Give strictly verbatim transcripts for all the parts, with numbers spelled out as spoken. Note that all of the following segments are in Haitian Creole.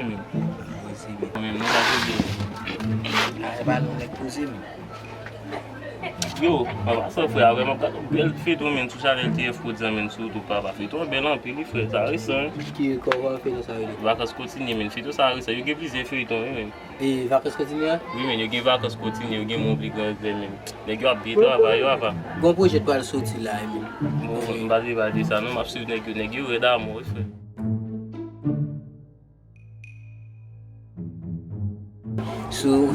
Mwen menm non, sa se de. A, e pa nou nèg poze m. Yo, an pasan, frè, avè m ap gade yon bèl feyton, men, sou chanèl T F Prod sa, men, sou YouTube, papa. Feyton an bèl anpil, wi, frè, sa resan, wi. Ki, kòman feyton sa rele? Vakans kontinye, men, feyton sa resan. Yo gen plizyè feyton, wi, men. E vakans kontinye a? Wi, men, yo gen vakans kontinye, yo gen mon pli gran zè, men. Nèg yo ap byen travay, yo, apa. Gon pwojè t pral soti la, men. Bon, m pa vle pale de sa, non, m ap swiv nèg yo, nèg yo rèd amò, wi, frè. Sou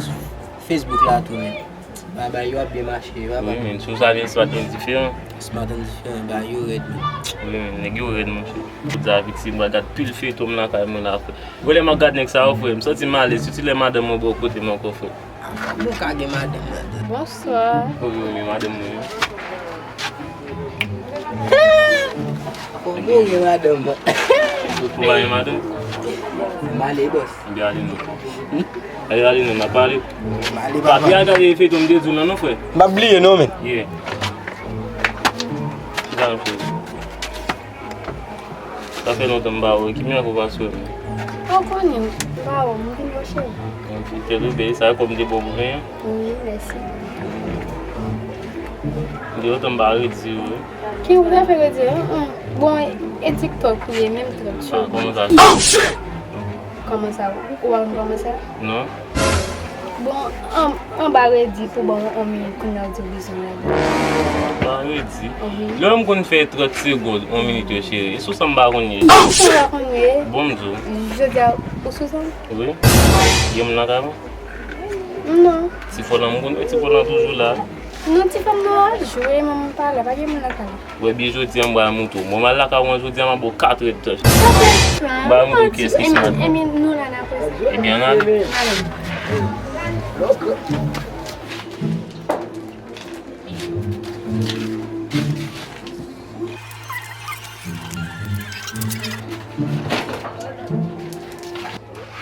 Facebook la tou, men. Bagay yo ap byen mache, yo ap. Wi, men, sou sa, men, Smart and Diferan. Smart and Diferan, bagay yo rèd, men. Wi, men, nèg yo rèd, monchè. Kout sa, viktim, mwen gad pil feyton m lakay mwen la, frè. Gwo lè m ap gad nèg sa yo, frè, m santi m alèz, sitou lè madanm mwen bò kote m ankò, frè. Bon, ka gen madanm nan. Bonswa. Wi, wi, wi, madanm mwen. Fò m gen madanm mwen. Ou pa gen madanm? M ale, bòs. Ebyen, ale non. Hmm? Ale, ale non, n ap pale. M ale, papa. Papi a gade feyton m te di w lan non, frè. M p ap bliye non, men. Yeah. Kisa nou fè? Sa fè lontan m pa wè w. Ki miracle w pase wè m? Ou konnen, m pa wè w, m vin wè w cheri. Tèt ou bèl, sa kòm de bon pou benyen. Wi, mèsi. De lontan m pa redi w, wi. Ki ou ta fè redi w? Bon, e TikTok ou ye, menm trant. Ah, kòman sa? Kòman sa? Ou pa konn kòman sa? Non. Bon, an, anba redi pou ban yon minit kounye a w di w bezwen redi. Anba redi? Wi. Lè m konn fè trant segonn, yon minit yo, cheri. E sou sa m pa konn ye. Ou pa konn ye? Bon, m di w. Jodi a, ou sou sa? Wi. Gen moun nan kay mwen? Non. Ti fò lan m konn wè, ti fò lan toujou la. Non, ti fò lan ap jwe, men m pa la, pa gen moun nan kay la. Wè byen jodi a m pral montre w. Bon, m al lakay ou an jodi a, m ap ba w kat èdtan. M pral montre w kiyès ki smat. Ebyen, nou la n ap wè sa. Ebyen, ann ale. Ale. Bonswa.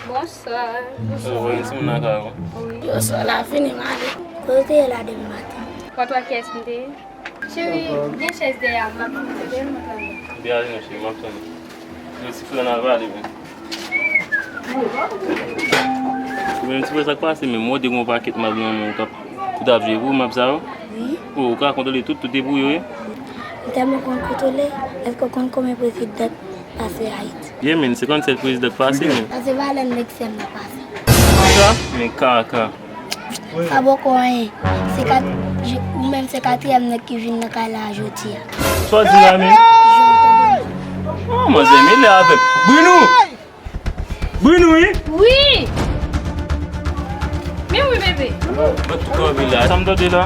Bonswa. Bonswa, yon timoun nan kay ou? Wi. Bonswa, la fini, m ale. Kote w te ye la depi maten? Kont wè kiyès m te ye? Cheri, gen chèz dèyè a, m ap vin sèvi m nan kay la. Byen, ale non, cheri, m ap tann ou. Yo, ti frè n al pale, men. Ou menm, ti frè, sa k pase, men m wè w te gen yon pakèt mab nan men w k ap, pou t ap jwe pou w, mab sa yo? Wi. O, ou ka kontwole tout, tout de pou yo ye? M tèlman konn kontwole, èske w konn konbyen prezidan k pase Ayiti? Yeah, men, senkannsèt prezidan k pase, men. Sa se valè nèg sèl nan pase. Sa? Men kaka. Sa poko anyen. Se kat-, je-, ou menm se katriyèm nèg ki vin nan kay la jodi a. Sa w di la menm? Oh, manzè, mele avè m. Bruno! Bruno, wi? Wi! Men wi, bebe. Mwen tou kanpe la. Sa m tande la?